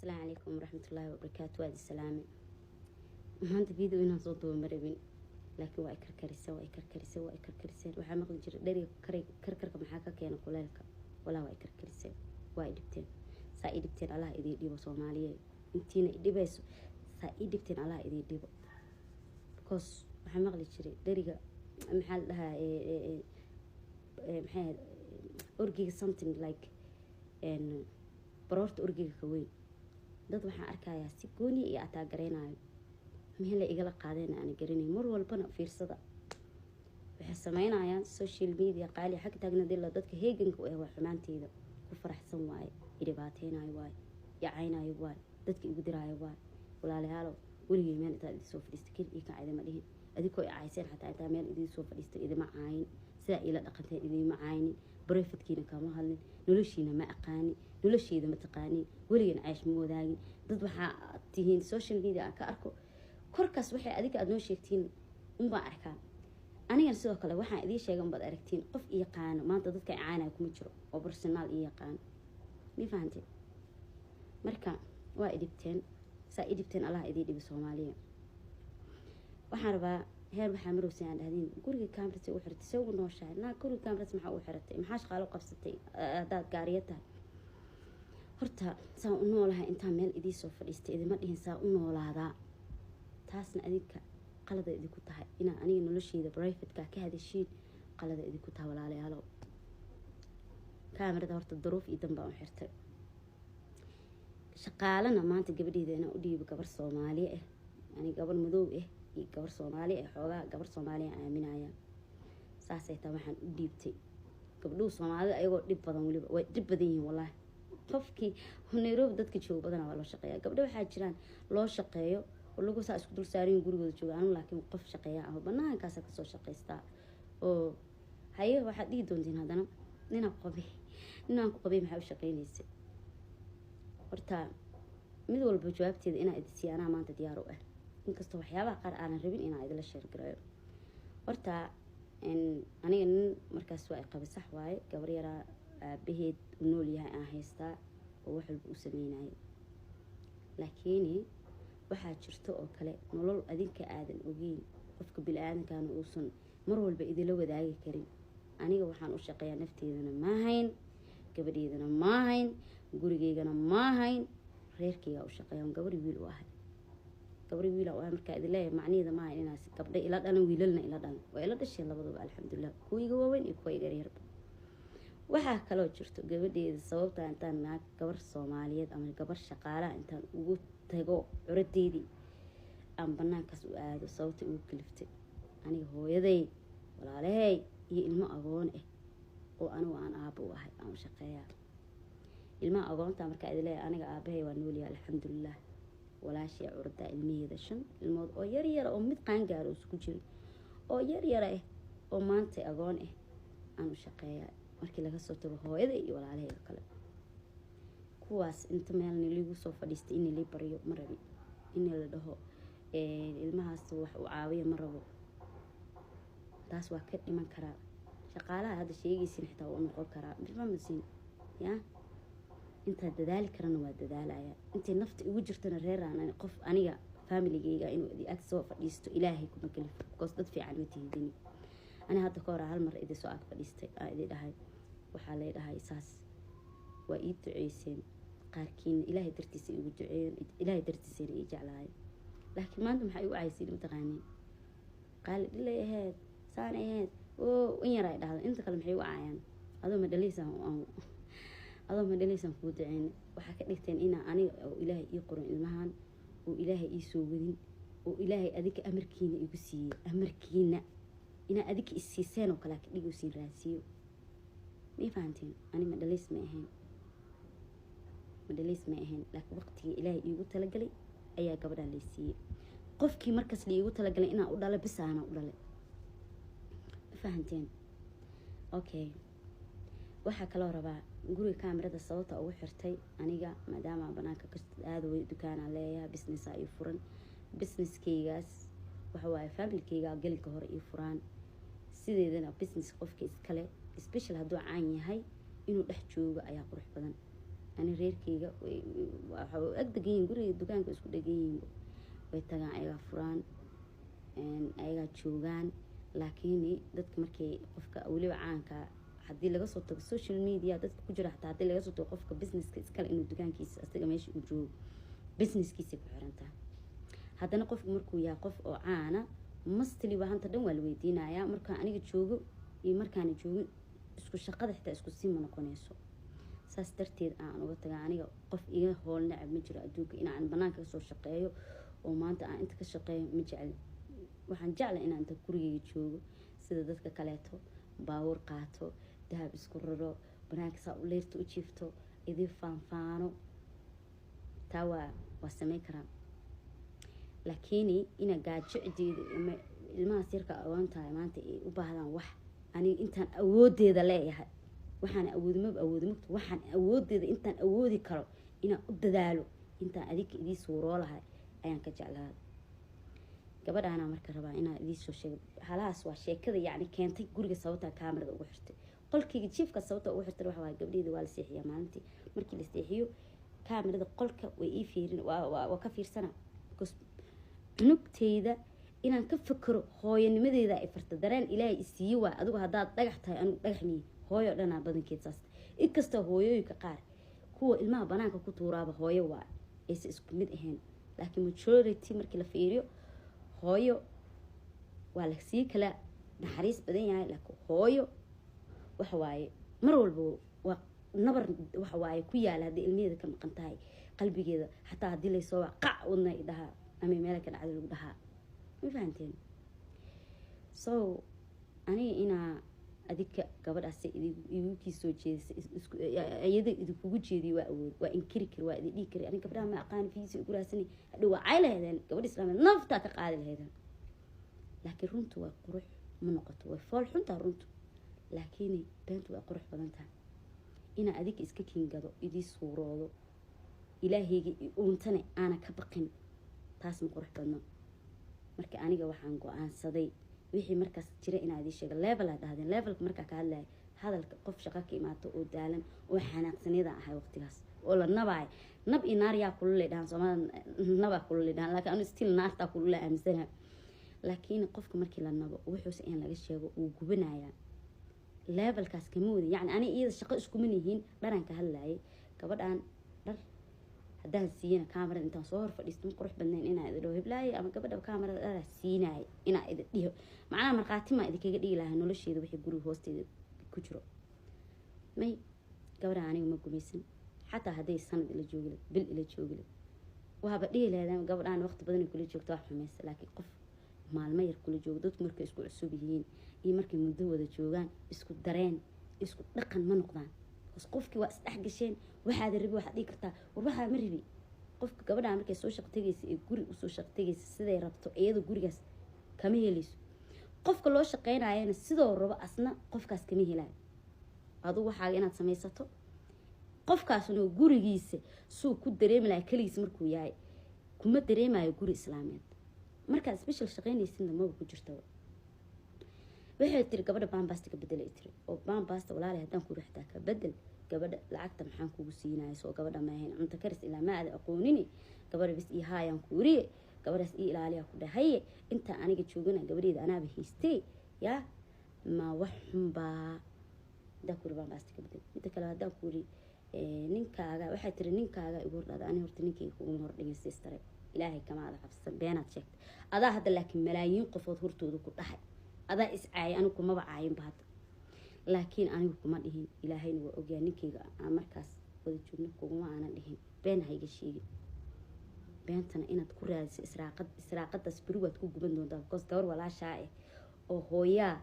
Asalaamu calaykum waraxmatullaahi wabarakaatu. Waadi salaame. Maanta video inaan soo duuba ma rabin, laakiin waa i karkariseen, waa i karkariseen, waa i karkariseen. Waxaa maqli jiray dheriga karkarka maxaa ka keena kuleelka. Walaa waa i karkariseen, waa i dhibteen. Saa i dhibteen Allah idiin dhibo. Soomaaliye, intiina i dhibayso, saa i dhibteen Allah idiin dhibo, because waxaa maqli jiray dheriga, maxaa la dhahaa, maxay ahayd, orgiga, something like baroorta orgiga ka weyn. Dad waxaan arkayaa si gooniya iyo ataagareynayo, meela igala qaadeen aana garanay. Mar walbana fiirsada waxay sameynayaan social media qaali xag taagna dila. Dadka heeganka u ah waa xumaanteyda ku faraxsan waaye, i dhibaateynayo waaye, i caynayo waaye, dadka igu diraayo waaye. Walaalayaalo, weligay meel intaa idin soo fadhiista kel ii ka cayda ma dhihin. Adinkoo i cayseen xataa intaa meel idiin soo fadhiista idima caayin. Sidaa iila dhaqanteen idiima caaynin. Private-kiina kama hadlin, noloshiina ma aqaanin, nolosheeda ma taqaanin, weligan caysh ma wadaagin. Dad waxaa tihiin social media aan ka arko korkaas, waxay adiga aada noo sheegtiin unbaan arkaa. Anigana sidoo kale waxaan idiin sheegay unbaad aragtiin. Qof i yaqaano maanta dadka i caynaya kuma jiro oo personal ii yaqaano, mi fahanteen? Marka waa idhibteen, saa idhibteen Allah idiin dhibi. Soomaaliya, waxaan rabaa heer waxaa marowsa aan dhahdiin guriga cameras u xiratay, see ugu nooshahay naa? Guriga cameras maxaa u xiratay? Maxaa shaqaalo u qabsatay haddaad gaariyo tahay? Horta saan u noolahay intaan meel idiin soo fadhiistay idima dhihin saa u noolaadaa. Taasna adinka qalada idinku tahay inaa aniga nolosheyda private-ka ka hadashiin, qalada idinku tahay. Walaalayaalow, kaamirada horta daruuf iyo dan baan u xirtay. Shaqaalana maanta gabadheyda inaan u dhiibo gabar Soomaali ah, yani gabar madow ah iyo gabar Soomaali ah, xoogaa gabar Soomaaliya aaminaya. Saasay taa waxaan u dhiibtay gabdhuhu Soomaalida, ayagoo dhib badan, weliba way dhib badan yihiin wallaahi. Qofkii Nairobi dadka jooga badanaa waa loo shaqeeya. Gabdho waxaa jiraan loo shaqeeyo oo lagu saa isku dul saarayin gurigooda jooga. Anu laakiin qof shaqeeya ah banaankaasa kasoo shaqaystaa oo haye. Waxaad dhihi doontiin haddana ninaan ku qabay, ninaan ku qabay maxaa u shaqeynaysa? Horta mid walba jawaabteeda inaa idin siiya anaa maanta diyaar u ah, inkastoo waxyaabaha qaar aanan rabin inaa idinla share gareeyo. Horta aniga nin markaas waa i qabay, sax waaye. Gabar yaraa aabaheed u nool yahay aan haystaa oo wax walba u sameynayo, laakiin waxaa jirto oo kale nolol adinka aadan ogeyn, qofka bili-aadankaana uusan mar walba idinla wadaagi karin. Aniga waxaan u shaqeeyaa nafteedana maahayn, gabadheydana maahayn, gurigeygana maahayn, reerkeygaa u shaqeeya. Gabar wiil u ahay, gabar wiil u ahay. Markaa idin leeyahay macnaheeda maaha inaas gabdho ila dhalan, wiilalna ila dhalan. Waa ila dhasheen labadaba, alxamdulilah, kuwa iga waaweyn iyo kuwa iga yaryarba. Waxaa kaloo jirto gabadheeda sababta intaan naag gabar Soomaaliyeed ama gabar shaqaalaha intaan ugu tago curadeydii aan banaankaas u aado, sababta ugu kaliftay aniga hooyaday, walaalahey iyo ilmo agoon ah oo anigu aan aabo u ahay aan u shaqeeyaa. Ilmaha agoonta markaa idin leeyahay, aniga aabahay waa noolyahay, alxamdulilah. Walaashii curadaa ilmaheeda shan ilmood oo yaryara oo mid qaangaaro isku jirin oo yaryara ah oo maanta agoon ah aan u shaqeeyaa, markii laga soo tago hooyada iyo walaalahayga kale. Kuwaas inta meel naligu soo fadhiistay in lii baryo ma rabi, in la dhaho ilmahaas wax u caawiya ma rabo. Taas waa ka dhiman karaa. Shaqaalaha hadda sheegaysin xitaa waa u noqon karaa mafamasiin ya. Intaa dadaali karana waa dadaalaya, intay nafta igu jirtana reeraan qof aniga familigeyga inuu ag soo fadhiisto Ilaahay kuma kalifo, because dad fiican ma tihidini. Ani hadda ka hore hal mar idin soo ag fadhiistay aa idin dhahay, waxaa lay dhahay saas, waa ii duceyseen qaarkiina, Ilaahay dartiisa igu duceeyeen, Ilaahay dartiisana ii jeclaayeen. Laakiin maanta maxaa igu caysiin? Mataqaaniin? Qaali dhilay ahayd, saan ahayd oo in yar ay dhahdo. Inta kale maxay igu caayaan? Adoo ma dhaliysaan, adoo ma dhaliysaan kuu duceyn. Waxaa ka dhigteen inaa aniga oo Ilaahay ii qorin ilmahan, oo Ilaahay ii soo wadin, oo Ilaahay adinka amarkiina igu siiyey, amarkiina inaa adinka isiiseen oo kalea ka dhigosiin raasiyo. Ma fahanteen? Ani ma dhaliis ma ahayn, ma dhaliis ma ahayn, laakiin waqtigii Ilaahay iigu talagalay ayaa gabadhaan lay siiyey. Qofkii markaas la iigu talagalay inaan u dhalay bisaana u dhalay. Ma fahanteen? Okay, waxaa kaloo rabaa guriga kaamirada sababta ugu xirtay aniga, maadaama banaanka ka aadaway, dukaanaa leeyahay, business ii furan. Businesskeygaas waxa waaye familkeyga gelinka hore ii furaan. Sideedana business qofka iskale, special hadduu caan yahay, inuu dhex joogo ayaa qurux badan. Ani reerkeyga waxa ag degan yihiin guriga, dukaanka isku dhegan yihiin, way tagaan, ayagaa furaan, ayagaa joogaan. Laakiin dadka markay qofka weliba caanka, haddii laga soo tago social media dadka ku jira, xataa haddii laga soo tago qofka businesska iskale inuu dukaankiisa asaga meesha uu joogo, businesskiisay ku xiran tahay. Haddana qofku markuu yahay qof oo caana, mostly waa hanta dhan waa la weydiinayaa. Markaan aniga joogo iyo markaana joogin isku shaqada xitaa isku sii ma noqonayso. Saas darteed aan uga taga. Aniga qof iga hool necab ma jiro adduunka. Inaan banaanka kasoo shaqeeyo oo maanta aan inta ka shaqeeyo ma jecli. Waxaan jeclay inaan inta gurigeyga joogo sida dadka kaleeto, baabuur qaato, dahab isku raro, banaanka saa u leyrta u jiifto, idin faanfaano. Taa waa sameyn karaa. Laakiin ina gaajo cideeda ama ilmahaas yarka agoon tahay maanta ay u baahdaan wax, aniga intaan awoodeeda leeyahay, waxaan awoodi maba awoodi mugta, waxaan awoodeeda intaan awoodi karo inaan u dadaalo, intaan adinka idii suuroo lahay ayaan ka jeclaaday. Gabadhaanaa marka rabaa inaan idii soo sheego halahaas. Waa sheekada yacni keentay guriga sababtaa kaamarada ugu xirtay, qolkayga jiifka sababta ugu xirtay. Waxa waaye, gabdhaheyda waa la seexiyaa maalintii. Markii la seexiyo, kaamarada qolka way ii fiirin, waa ka fiirsana, because cunugteyda inaan ka fakero hooyanimadeeda ay farta dareen Ilaahay isiiye. Waa adigu haddaad dhagax tahay, anigu dhagax miyi. Hooyo dhanaa badankeed saas, inkastoo hooyooyinka qaar kuwa ilmaha banaanka ku tuuraaba hooyo waa aysa isku mid ahayn, laakiin majority markii la fiiriyo hooyo waa lasii kala naxariis badan yahay. Laakiin hooyo waxa waaye mar walba waa nabar, waxa waaye ku yaala haddii ilmaheeda ka maqan tahay qalbigeeda. Xataa haddii laysoo waa qac wadna i dhahaa ama meel ka dhacda lagu dhahaa, ma fahanteen? So aniga inaa adika gabadhaas igu kii soo jeedisa, iyada idinkugu jeediyo, waa awood, waa inkiri kari, waa idin dhihi kari aniga gabdhaha ma aqaan, fiisi igu raadsanay. Hadhow waa cay lahaydeen, gabadha islaameed naftaa ka qaadi lahaydeen. Laakiin runtu waa qurux ma noqoto, way fool xuntaa runtu, laakiin beentu waa qurux badan tahay. Inaa adika iska kiingado, idii suuroodo, Ilaahayga i uuntane aana ka baqin, taas ma qurux badno. Marka aniga waxaan go-aansaday wixii markaas jira inaa idii sheego. Level aa dhahdeen, levelka markaa ka hadlaya hadalka, qof shaqo ka imaato oo daalan oo xanaaqsaniyada ahay waqtigaas oo la nabaay. Nab iyo naar yaa kululay dhahan Soomaalida, nabaa kululay dhahan, laakiin anu still naartaa kulula aaminsanaha. Laakiin qofka markii la nabo, wuxuuse in laga sheego, wuu gubanayaa. Levelkaas kama wadi, yacni ani iyada shaqo iskuma nihiin. Dharaan ka hadlayay gabadhaan, dhar haddaan siiyana kamarada intaan soo hor fadhiisto ma qurux badnayn inaa idin dhaho hiblaaye ama gabadha kamarada dharaa siinaay inaa idin dhiho. Macnaha markhaati maa idinkaga dhigi lahaa nolosheeda wixii guriga hoosteeda ku jiro. May, gabadha aniga ma gumaysan. Xataa hadday sanad ila joogila, bil ila joogila, waaba dhihi lahaydeen gabadhaan waqti badan kula joogto wax xumaysa. Laakiin qof maalmo yar kula joogo, dadku markay isku cusub yihiin iyo markay muddo wada joogaan isku dareen, isku dhaqan ma noqdaan. Bas qofkii waa isdhex gasheen, waxaada rabi waxaad dhihi kartaa war waxaa ma rabi. Qofka gabadha markay soo shaqo tegaysa ee guri usoo shaqo tegaysa, siday rabto iyada gurigaas kama helayso. Qofka loo shaqeynayana sidoo rabo asna qofkaas kama helayo. Adugu waxaaga inaad samaysato, qofkaasna gurigiisa suu ku dareemi lahaa keligiis markuu yahay kuma dareemayo guri islaameed. Markaad special shaqeynaysidna maba ku jirtaba. Waxay tiri gabadha bambasta ka bedel ay tiri, oo bambasta walaali haddaan ku rixtaa ka bedel gabadha, lacagta maxaan kugu siinaya? Soo gabadha ma ahayn cunto karis ilaa ma aada aqoonini. Gabadha bis ii haayaan ku wariye, gabadhaas ii ilaaliyaa ku dhahaye. Intaa aniga joogana gabadheeda anaaba haystay. Yaa ma wax xunbaa haddaan ku iri bambasta ka bedel? Midda kale, haddaan ku iri ninkaaga, waxay tiri ninkaaga igu hordhada. Ani horta ninkayga kuguma hordhigin, sistare. Ilaahay kama ada cabsan, beenaad sheegtay adaa hadda, laakiin malaayiin qofood hortooda ku dhahay adaa is caayay. Anigu kumaba caayinba hadda, laakiin anigu kuma dhihin. Ilaahayna waa ogyaa ninkayga aan markaas wada joogno kuguma aanan dhihin. Been hayga sheegin. Beentana inaad ku raadiso israaqad, israaqadaas beri waad ku guban doontaa, because gabar walaashaa ah oo hooyaa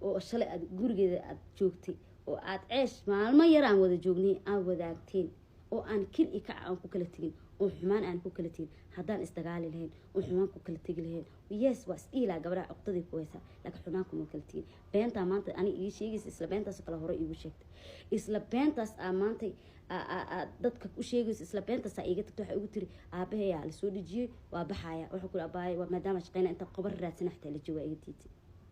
oo shalay aad gurigeeda aad joogtay oo aad ceesh maalmo yar aan wada joognay, aan wadaagteen, oo aan kir iyo kac aan ku kala tegin, oo xumaan aan ku kala tegin. Haddaan isdagaali lahayn oo xumaan ku kala tegi lahayn, yes, waa isdhihi lahaa gabadhaha cuqdaday ku haysaa, laakiin xumaan kuma kala tegin. Beentaa maanta aniga ii sheegaysa, isla beentaasoo kale hore iigu sheegtay, isla beentaas aa maanta dadka u sheegayso, isla beentaasaa iiga tagta. Waxay igu tiri aabahayaa lasoo dhejiyey, waa baxaya. Waxaa ku abaaya maadaama shaqeyna inta qobar raadsana xataa la jooga, iga diitay,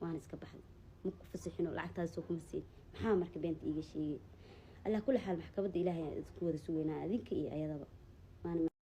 waana iska baxday. Ma ku fasixino, lacagtaas soo kuma siin. Maxaa marka beenta iiga sheegay? Alaa kulli xaal, maxkamadda Ilaahay aan isku wada sugeynaa, adinka iyo ayadaba waana.